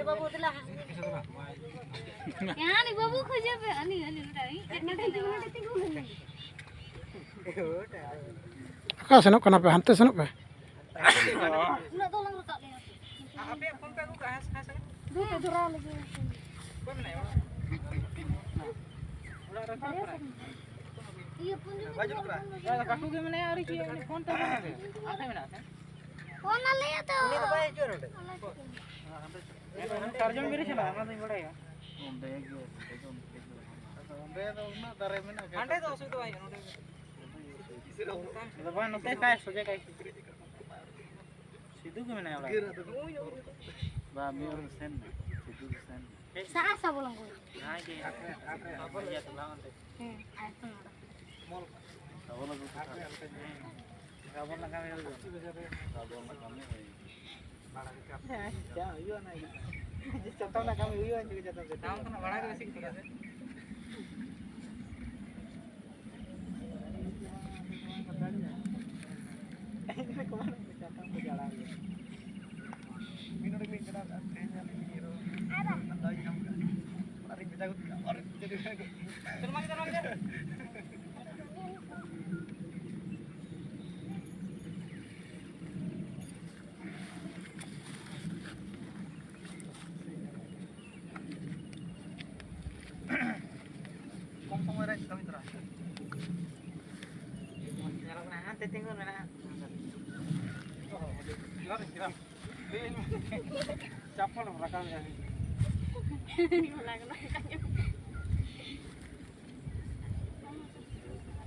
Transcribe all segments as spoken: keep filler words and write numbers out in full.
ᱵᱟᱹᱵᱩ ᱫᱮᱞᱟ᱾ ᱦᱟᱹᱱᱤ ᱵᱟᱹᱵᱩ ᱠᱷᱚᱡᱮ ᱯᱮ, ᱦᱟᱹᱱᱤ, ᱦᱟᱹᱱᱤ, ᱱᱚᱰᱮ, ᱦᱟᱹᱱᱤ᱾ ᱚᱠᱟ ᱥᱮᱱᱚᱜ ᱠᱟᱱᱟ ᱯᱮ? ᱦᱟᱱᱛᱮ ᱥᱮᱱᱚᱜ ᱯᱮ᱾ ᱩᱱᱟᱹᱜ ᱫᱚ ᱵᱟᱝ ᱨᱟᱠᱟᱵ ᱞᱮᱱᱟ᱾ ᱫᱩ ᱯᱮ ᱫᱷᱚᱨᱟᱣ ᱞᱮᱜᱮ᱾ ᱤᱭᱟᱹ ᱯᱩᱸᱡᱤ ᱵᱟᱹᱪᱩᱜ ᱠᱟᱜᱼᱟ᱾ ᱯᱷᱳᱱ ᱛᱮ ᱵᱟᱝ ᱦᱟᱱᱛᱮ ᱢᱮᱱᱟᱜᱼᱟ᱾ ᱯᱷᱳᱱ ᱟᱞᱮᱭᱟ ᱛᱚ᱾ ᱩᱱᱤ ᱫᱚ ᱵᱟᱭ ᱦᱤᱡᱩᱜᱼᱟ ᱱᱚᱰᱮ᱾ ᱥᱟᱨᱡᱚᱢ ᱵᱤᱨ ᱨᱮ ᱪᱟᱞᱟᱜᱼᱟ, ᱚᱱᱟ ᱫᱚᱧ ᱵᱟᱲᱟᱭᱟ᱾ ᱚᱸᱰᱮ ᱜᱮ, ᱚᱸᱰᱮ ᱫᱚ ᱩᱱᱟᱹᱜ ᱫᱟᱨᱮ ᱢᱮᱱᱟᱜᱼᱟ᱾ ᱦᱟᱸᱰᱮ ᱫᱚ ᱚᱥᱩᱵᱤᱫᱷᱟ ᱵᱟᱭ ᱦᱩᱭᱩᱜᱼᱟ, ᱱᱚᱰᱮ ᱜᱮ᱾ ᱟᱫᱚ ᱵᱟᱝ, ᱱᱚᱛᱮ ᱠᱟᱭ, ᱥᱚᱡᱷᱮ ᱠᱟᱭ᱾ ᱥᱤᱫᱩ ᱜᱮ ᱢᱮᱱᱟᱭᱟ ᱚᱲᱟᱜ ᱨᱮ᱾ ᱵᱟ, ᱢᱤᱫ ᱦᱚᱲ ᱥᱮᱱ ᱱᱟ, ᱥᱤᱫᱩ ᱜᱮ ᱥᱮᱱ ᱱᱟ᱾ ᱥᱟᱦᱟ ᱥᱟᱵᱚᱞᱚᱝ ᱠᱚ᱾ ᱡᱟᱦᱟᱸᱭ ᱜᱮ᱾ ᱤᱭᱟᱹ ᱛᱚ ᱵᱟᱝ ᱚᱸᱰᱮ᱾ ᱦᱮᱸ, ᱟᱭ ᱛᱚ ᱱᱚᱰᱮ᱾ ᱥᱟᱵᱚᱞᱚᱝ ᱠᱚ᱾ ᱦᱮᱸ᱾ ᱥᱟᱵᱚᱞ ᱞᱟᱜᱟᱣ ᱦᱩᱭᱩᱜᱼᱟ᱾ ᱥᱟᱵᱚᱞ ᱞᱟᱜᱟᱣ ᱦᱩᱭᱩᱜᱼᱟ᱾ ᱦᱮᱸ, ᱡᱟ ᱦᱩᱭᱩᱜᱼᱟ ᱚᱱᱟ ᱜᱮ᱾ ᱡᱮ ᱪᱟᱛᱚᱢ ᱨᱮᱱᱟᱜ ᱠᱟᱹᱢᱤ ᱦᱩᱭᱩᱜᱼᱟ, ᱤᱱᱠᱟᱹ ᱜᱮ ᱪᱟᱛᱚᱢ ᱨᱮ᱾ ᱫᱟᱢ ᱠᱚ ᱱᱟᱜ ᱵᱟᱲᱟ ᱜᱮ ᱵᱮᱥᱤ ᱜᱮ ᱛᱷᱚᱲᱟ ᱥᱮ᱾ ᱤᱧ ᱫᱚ ᱠᱚᱢᱟ ᱪᱟᱛᱚᱢ ᱠᱚ ᱡᱟᱲᱟᱣ ᱜᱮᱭᱟ᱾ ᱢᱤᱫ ᱱᱚᱰᱮ ᱞᱤᱧ ᱪᱟᱞᱟᱣ ᱞᱮᱱᱟ, ᱛᱮᱦᱮᱧ ᱟᱹᱞᱤᱧ ᱞᱤᱧ ᱨᱚᱦᱚᱭ ᱫᱟᱣ ᱤᱧ ᱧᱟᱢ ᱠᱮᱫᱟ᱾ ᱚᱲᱟᱜ ᱨᱤᱧ ᱵᱷᱮᱡᱟ ᱜᱚᱫ ᱠᱟᱜᱼᱟ, ᱚᱲᱟᱜ ᱨᱤᱧ ᱵᱷᱮᱡᱟ ᱜᱚᱫ ᱠᱟᱜᱼᱟ᱾ ᱠᱚᱢ ᱥᱚᱢᱚᱭ ᱨᱮ ᱠᱟᱹᱢᱤ ᱛᱚᱨᱟ᱾ ᱧᱮᱞᱚᱜ ᱠᱟᱱᱟ, ᱦᱟᱱᱛᱮ ᱛᱤᱸᱜᱩᱱ ᱢᱮᱱᱟᱜᱼᱟ᱾ ᱪᱟᱯᱚᱞ ᱮᱢ ᱨᱟᱠᱟᱵ ᱮᱫᱟ᱾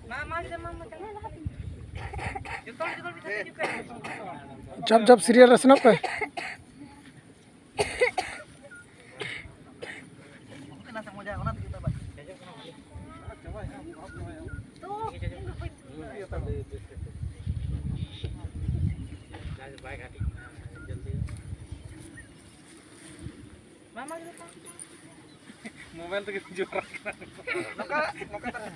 ᱢᱟ, ᱢᱟ, ᱢᱟ, ᱢᱟ, ᱪᱟᱞᱟᱜ ᱢᱮ᱾ ᱡᱚᱛᱚ ᱦᱚᱲ, ᱡᱚᱛᱚ ᱦᱚᱲ ᱢᱤᱫ ᱫᱷᱟᱣ ᱛᱮ ᱦᱤᱡᱩᱜ ᱯᱮ᱾ ᱡᱟᱯ, ᱡᱟᱯ, serial ᱨᱮ ᱥᱮᱱᱚᱜ ᱯᱮ᱾ ᱚᱱᱟ ᱥᱮ ᱢᱚᱡᱟ, ᱚᱱᱟ ᱛᱮᱜᱮ ᱛᱚ ᱵᱟᱭ᱾ ᱢᱳᱵᱟᱭᱤᱞ ᱛᱮᱜᱮ ᱡᱚᱦᱟᱨ ᱠᱟᱱᱟ᱾ ᱱᱚᱝᱠᱟ, ᱱᱚᱝᱠᱟ ᱛᱟᱦᱮᱸ᱾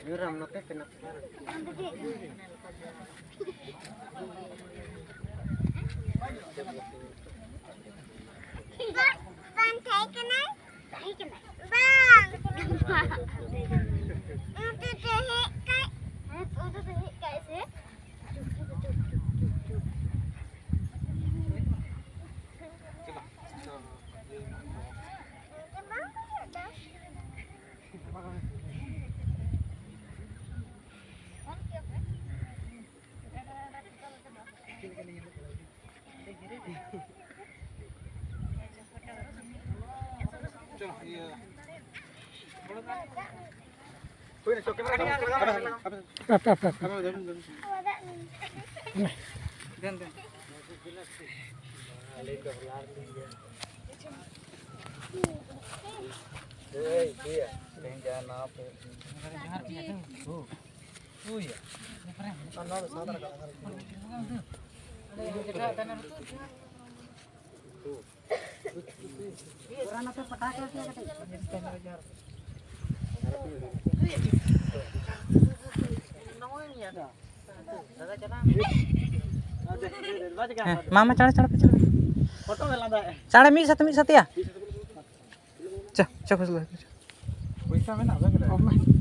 ᱧᱩᱨᱟᱢ ᱱᱚᱛᱮ ᱯᱮ ᱱᱟᱛᱮ᱾ ᱵᱟᱝ ᱛᱟᱦᱮᱸ ᱠᱟᱱᱟᱭ? ᱛᱟᱦᱮᱸ ᱠᱟᱱᱟᱭ᱾ ᱵᱟᱝ᱾ ᱩᱱᱠᱩ ᱛᱟᱦᱮᱸ ᱠᱟᱱ, ᱩᱱᱠᱩ ᱛᱟᱦᱮᱸ ᱠᱟᱱ ᱥᱮ? ᱦᱟᱯᱮ, ᱦᱟᱯᱮ, ᱦᱟᱯᱮ᱾ ᱫᱮᱱ, ᱫᱮᱱ᱾ ᱮᱭ, ᱤᱭᱟᱹ, ᱛᱮᱦᱮᱧ ᱡᱟᱦᱟᱸ ᱱᱟᱣᱟ ᱯᱮ ᱦᱩᱭᱟ᱾ ᱦᱮᱸ, ᱢᱟ, ᱢᱟ, ᱪᱟᱬᱮ, ᱪᱟᱬᱮ ᱯᱮ, ᱪᱟᱬᱮ ᱯᱮ᱾ ᱪᱟᱬᱮ, ᱢᱤᱫ ᱥᱟᱛᱮ, ᱢᱤᱫ ᱥᱟᱛᱮᱭᱟ᱾ ᱪᱟ, ᱪᱟ, ᱯᱷᱟᱥᱞᱟ᱾ ᱯᱚᱭᱥᱟ ᱢᱮᱱᱟᱜᱼᱟ ᱵᱮᱝᱠ ᱨᱮ?